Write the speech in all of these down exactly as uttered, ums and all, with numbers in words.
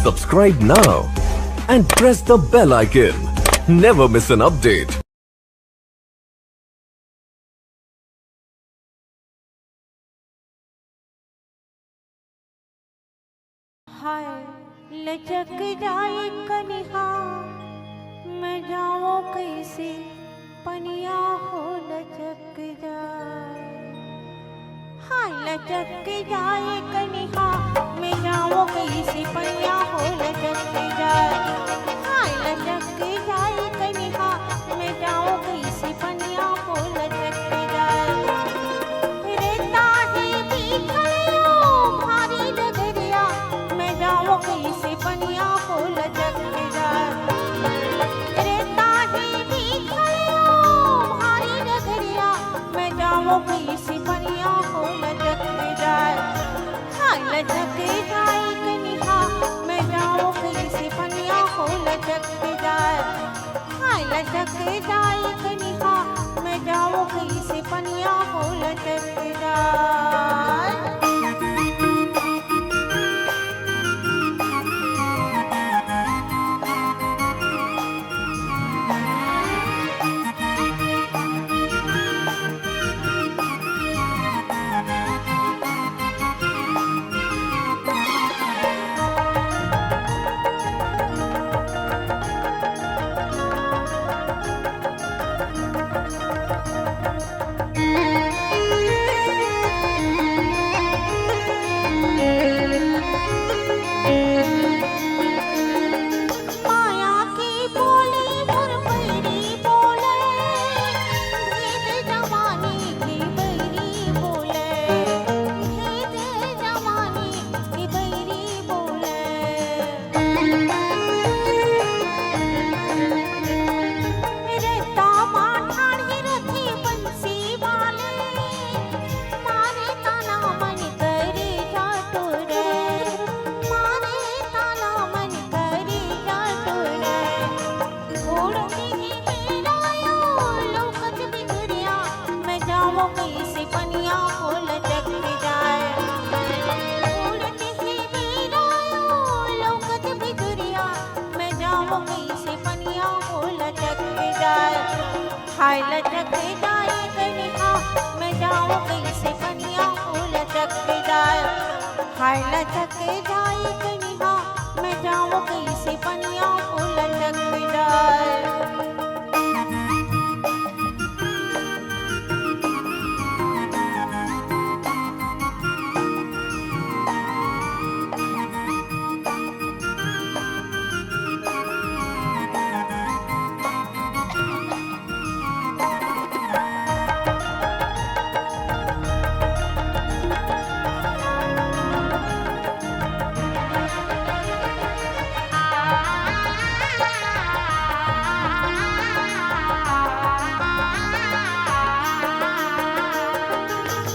Subscribe now and press the bell icon. Never miss an update. हाय लचक जाए कनिहा, मैं जाऊं कैसे पनिया हो लचक जाए। हाय लचक जाए कनिहा, मैं जाऊं कैसे पनिया हो लचक जाए। हाय लचक जाए कनिहा, मैं जाऊं कैसे पनिया हो लचक जाए। रे ताहे बिखरो भारी डगरिया, मैं जाऊं कैसे पनिया हो लचक जाए। रे ताहे बिखरो भारी डगरिया, मैं जाऊं कैसे पनिया हो लचक जाए। हाय लचक जाए कनिहा, मैं जाऊं कैसे पनिया हो लचक जाए। हाय लचक जाए कनिहा, मैं जाऊं कैसे पनिया हो लचक जाए। माया के बोली मोर बैरी बोले, भेद जमाने के बैरी बोले, भेद जमाने के बैरी बोले। रत्ता मा ठाढ़े रथे बंसी वाले, मारे ताना मन करे जाटो रे, मारे ताना मन करे जाटो रे। उड़ती ही बेलायो लौकत बिजुरिया, मैं जाऊं कैसे पनिया हो लचक जाए। उड़ती ही बेलायो लौकत बिजुरिया, मैं जाऊं कैसे पनिया हो लचक जाए। हाय लचक जाए कनिहा, मैं जाऊं कैसे पनिया हो लचक जाए। हाय लचक जाए कनिहा, मैं जाऊं कैसे पनिया हो लचक जाए।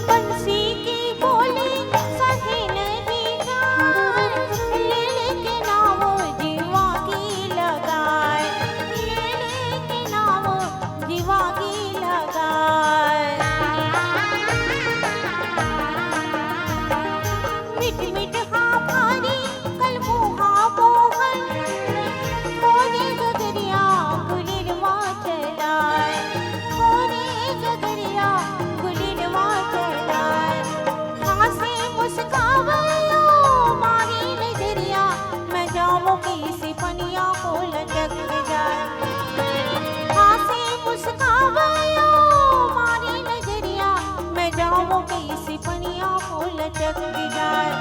बंसी की बोली सही नहीं जाए, लेले के नाम जीवा की लगाए, लेले के नाम जीवा की लगाए। मिट मिट हाँ भारी कल मुहा मोहन, खोजे गगरिया गुलिलवा चलाए, खोजे गगरिया गुलिलवा चलाए। हाँसे मुस्कावयो मारी नजरिया, मैं जाऊं कैसे पनिया हो लचक जाए। हाँसे मुस्कावयो मारी नजरिया, मैं जाऊं कैसे पनिया हो लचक जाए।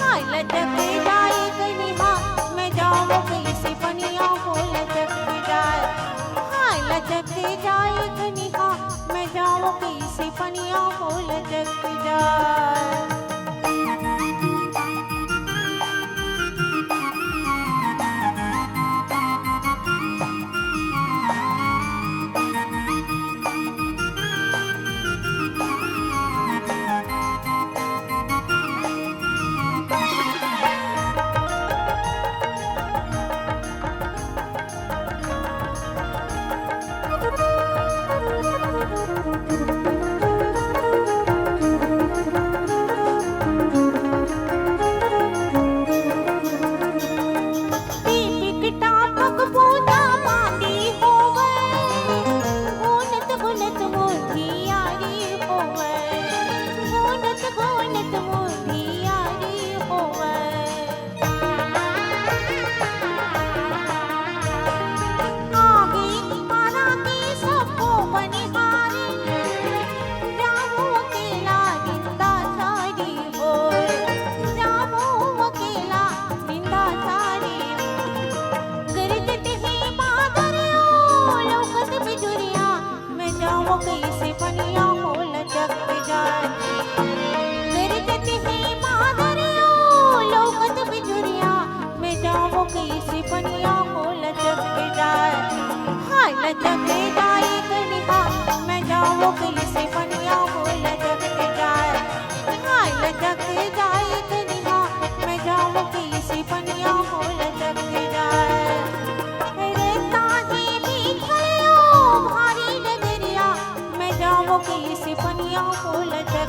हाय लचक जाए कनिहा, मैं जाऊं कैसे पनिया हो लचक जाए। हाय लचक जाए कनिहा, मैं जाऊं कैसे पनिया हो लचक जाए। कइसे पनिया हो लचक के जाए, हाय लचक के जाए कनिहा, मैं जावो कइसे पनिया हो लचक के जाए, हाय लचक के जाए कनिहा, मैं जावो कइसे पनिया हो लचक के जाए। रे ताही बिछड़ियो भारी डगरिया, मैं जावो कइसे पनिया हो लचक